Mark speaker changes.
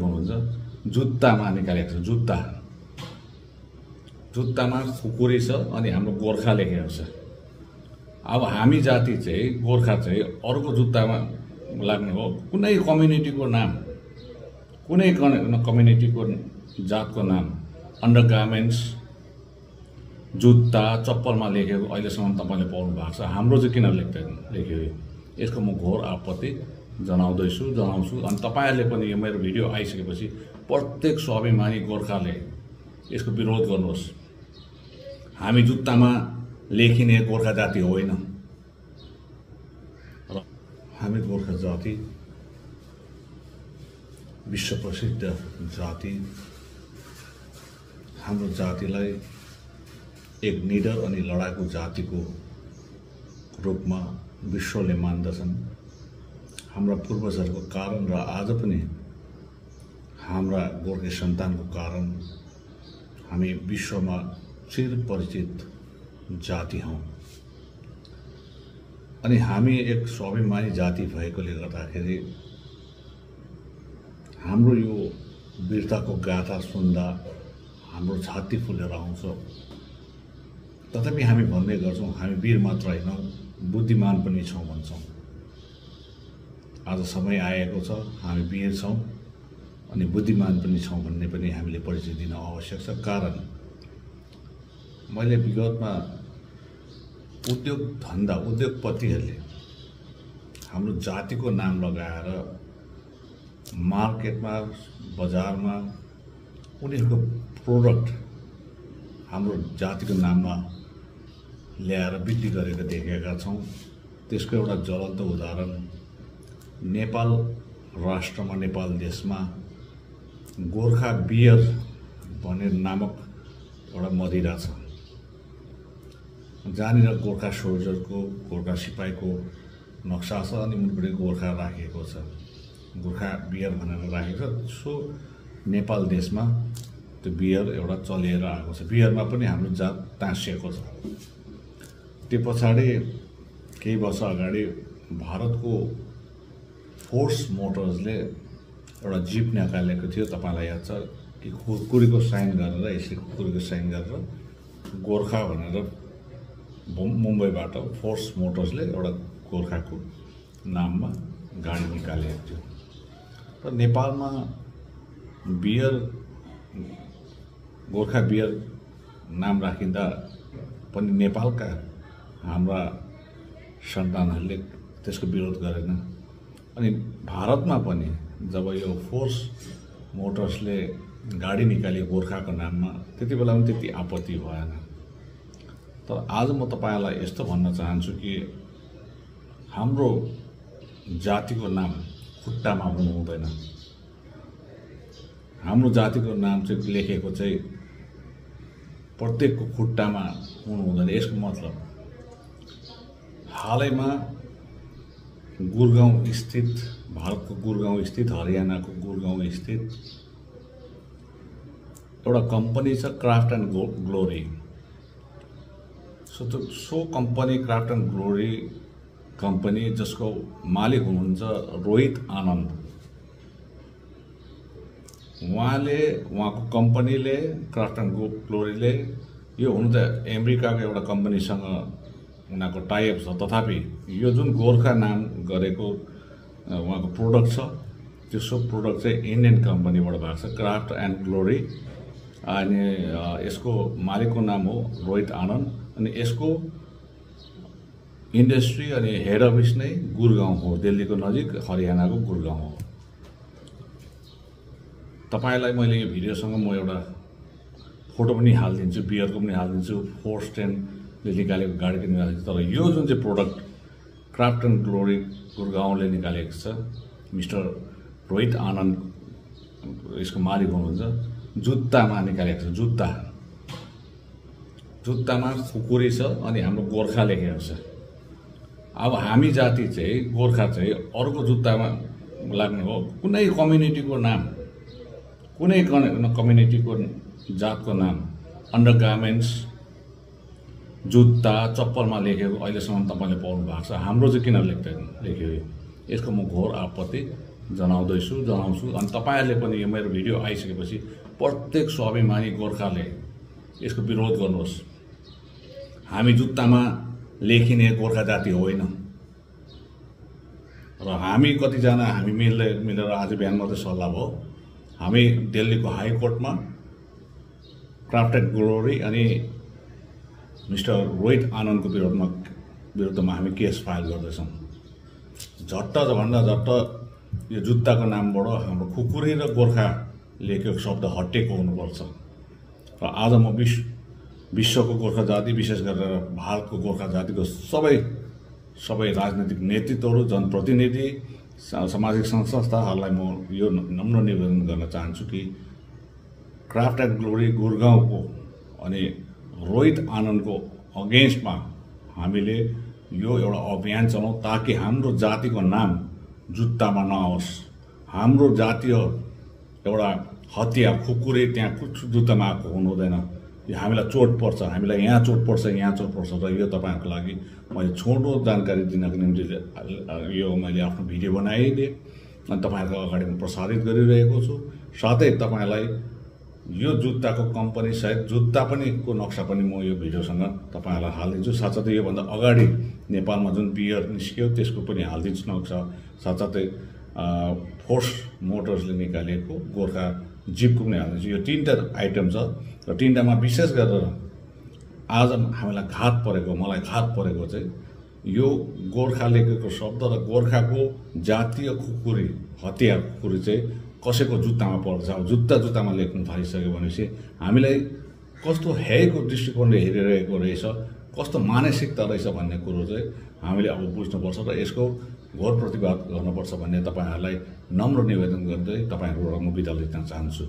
Speaker 1: हुन्छ जुत्तामा निकालेको छ। जुत्तामा खुकुरी छ अनि हाम्रो गोर्खा लेखेको छ। अब हामी जाति चाहिँ गोर्खा चाहिँ अर्को जुत्तामा लाग्ने हो। कुनै कम्युनिटीको नाम, कुनै कम्युनिटीको जातको नाम अन्डरगार्मेन्ट्स, जुत्ता, चप्पलमा लेखेको अहिलेसम्म तपाईँले पाउनु भएको छ। हाम्रो चाहिँ किन लेख्यो? यसको म घोर आपत्ति जनाउँछु। अनि तपाईँहरूले पनि यो मेरो भिडियो आइसकेपछि प्रत्येक स्वाभिमानी गोर्खाले यसको विरोध गर्नुहोस्। हामी जुत्तामा लेखिने गोर्खा जाति होइन। र हामी गोर्खा जाति विश्व प्रसिद्ध जाति। हाम्रो जातिलाई एक निडर अनि लडाकु जातिको रूपमा विश्वले मान्दछन्। हाम्रा पूर्वजहरूको कारण र आज पनि हाम्रा गोर्खे सन्तानको कारण हामी विश्वमा चिरपरिचित जाति हौँ। अनि हामी एक स्वाभिमानी जाति भएकोले गर्दाखेरि हाम्रो यो वीरताको गाथा सुन्दा हाम्रो छाती फुलेर आउँछ। तथापि हामी भन्ने गर्छौँ हामी वीर मात्र होइनौँ, बुद्धिमान पनि छौँ भन्छौँ। आज समय आएको छ हामी वीर छौँ अनि बुद्धिमान पनि छौँ भन्ने पनि हामीले परिचय दिन आवश्यक छ। कारण मैले विगतमा उद्योगपतिहरूले हाम्रो जातिको नाम लगाएर मार्केटमा, बजारमा उनीहरूको प्रोडक्ट हाम्रो जातिको नाममा ल्याएर बिक्री गरेको देखेका छौँ। त्यसको एउटा ज्वलन्त उदाहरण नेपाल राष्ट्रमा, नेपाल देशमा गोर्खा बियर भन्ने नामक एउटा मदिरा छ। जहाँनिर गोर्खा सोल्जरको, गोर्खा सिपाहीको नक्सा छ अनि मुनिपट्टि गोर्खा राखिएको छ। गोर्खा बियर भनेर राखेको छ। सो नेपाल देशमा त्यो बियर एउटा चलेर आएको छ। बियरमा पनि हाम्रो जात टाँसिएको छ। त्यो पछाडि केही वर्ष अगाडि भारतको फोर्स मोटर्सले एउटा जिप निकालेको थियो। तपाईँलाई याद छ कि खुकुरीको साइन गरेर, यसरी खुकुरीको साइन गरेर गोर्खा भनेर मुम्बईबाट फोर्स मोटर्सले एउटा गोर्खाको नाममा गाडी निकालेको थियो। र नेपालमा बियर, गोर्खा बियर नाम राखिँदा पनि नेपालका हाम्रा सन्तानहरूले त्यसको विरोध गरेन। अनि भारतमा पनि जब यो फोर्स मोटर्सले गाडी निकाले गोर्खाको नाममा, त्यति बेला पनि त्यति आपत्ति भएन। तर आज म तपाईँलाई यस्तो भन्न चाहन्छु कि हाम्रो जातिको नाम खुट्टामा हुनु हुँदैन। हाम्रो जातिको नाम चाहिँ लेखेको चाहिँ प्रत्येकको खुट्टामा हुनु हुँदैन। यसको मतलब हालैमा गुरगाउँ स्थित, भारतको गुरगाउँ स्थित, हरियाणाको गुरगाउँ स्थित एउटा कम्पनी छ craft and glory. So company craft and glory company, जसको मालिक हुनुहुन्छ रोहित आनन्द, उहाँको कम्पनीले, क्राफ्ट एन्ड ग्लोरीले, यो हुनु त अमेरिकाको एउटा कम्पनीसँग उनीहरूको टाइअप छ। तथापि यो जुन गोर्खा नाम गरेको उहाँको प्रोडक्ट छ, त्यो सब प्रोडक्ट चाहिँ इन्डियन कम्पनीबाट भएको छ, क्राफ्ट एन्ड ग्लोरी। अनि यसको मालिकको नाम हो रोहित आनन्द। अनि यसको इन्डस्ट्री अनि हेड अफिस नै गुरगाउँ हो, दिल्लीको नजिक हरियाणाको गुरगाउँ हो। तपाईँलाई मैले यो भिडियोसँग म एउटा फोटो पनि हालिदिन्छु, बियरको पनि हालिदिन्छु, 410ले निकालेको गाडी पनि निकालेको छ। तर यो जुन चाहिँ प्रोडक्ट क्राफ्ट एन्ड ग्लोरी गुरगाउँले निकालेको छ, मिस्टर रोहित आनन्द यसको मालिक हुनुहुन्छ, जुत्तामा निकालेको छ। जुत्तामा खुकुरी छ अनि हाम्रो गोर्खा लेखेको छ। अब हामी जाति चाहिँ गोर्खा चाहिँ अर्को जुत्तामा लाग्ने हो। कुनै कम्युनिटीको नाम, कुनै कम्युनिटीको जातको नाम अन्डरगार्मेन्ट्स, जुत्ता, चप्पलमा लेखेको अहिलेसम्म तपाईँले पाउनु भएको छ। हाम्रो चाहिँ किन लेख्यो? यसको म घोर आपत्ति जनाउँछु। अनि तपाईँहरूले पनि यो मेरो भिडियो आइसकेपछि प्रत्येक स्वाभिमानी गोर्खाले यसको विरोध गर्नुहोस्। हामी जुत्तामा लेखिने गोर्खा जाति होइन र हामी कतिजना हामी मिलेर आज बिहान मात्रै सल्लाह भयो, हामी दिल्लीको हाइकोर्टमा क्राफ्टेड ग्लोरी अनि मिस्टर रोहित आनन्दको विरुद्धमा हामी केस फाइल गर्दैछौँ। झट्टभन्दा झट्ट यो जुत्ताको नामबाट हाम्रो खुकुरी र गोर्खा लेखेको शब्द हटेको हुनुपर्छ। र आज म विश्वको गोर्खा जाति, विशेष गरेर भारतको गोर्खा जातिको सबै राजनीतिक नेतृत्वहरू, जनप्रतिनिधि, सामाजिक संस्थाहरूलाई म यो नम्र निवेदन गर्न चाहन्छु कि क्राफ्टेड ग्लोरी गुरगाउँको अनि रोहित आनन्दको अगेन्स्टमा हामीले यो एउटा अभियान चलाउँ ताकि हाम्रो जातिको नाम जुत्तामा नआओस्। हाम्रो जातीय एउटा हतियार खुकुरे त्यहाँ जुत्तामा आएको हुनु हुँदैन। यो हामीलाई चोट पर्छ, हामीलाई यहाँ चोट पर्छ र यो तपाईँहरूको लागि मैले छोटो जानकारी दिनको निम्ति यो मैले आफ्नो भिडियो बनाइदिएँ अनि तपाईँहरूको अगाडि म प्रसारित गरिरहेको छु। साथै तपाईँलाई यो जुत्ताको कम्पनी सहित जुत्ता पनि को नक्सा पनि म यो भिडियोसँग तपाईँहरूलाई हालिदिन्छु। साथसाथै योभन्दा अगाडि नेपालमा जुन बियर निस्क्यो त्यसको पनि हालिदिन्छु नक्सा। साथसाथै फोर्स मोटर्सले निकालेको गोर्खा जिपको पनि हालिदिन्छु। यो 3टा आइटम छ र 3टामा विशेष गरेर आज हामीलाई मलाई घात परेको चाहिँ यो गोर्खा लेखेको शब्द र गोर्खाको जातीय खुकुरी हतियार खुकुरी चाहिँ कसैको जुत्तामा पर्छ। अब जुत्तामा लेख्नु थालिसक्यो भनेपछि हामीलाई कस्तो हेयको दृष्टिकोणले हेरिरहेको रहेछ, कस्तो मानसिकता रहेछ भन्ने कुरो चाहिँ हामीले अब बुझ्नुपर्छ र यसको घोर प्रतिवाद गर्नुपर्छ भन्ने तपाईँहरूलाई नम्र निवेदन गर्दै तपाईँहरूबाट म बिदा लिन चाहन्छु।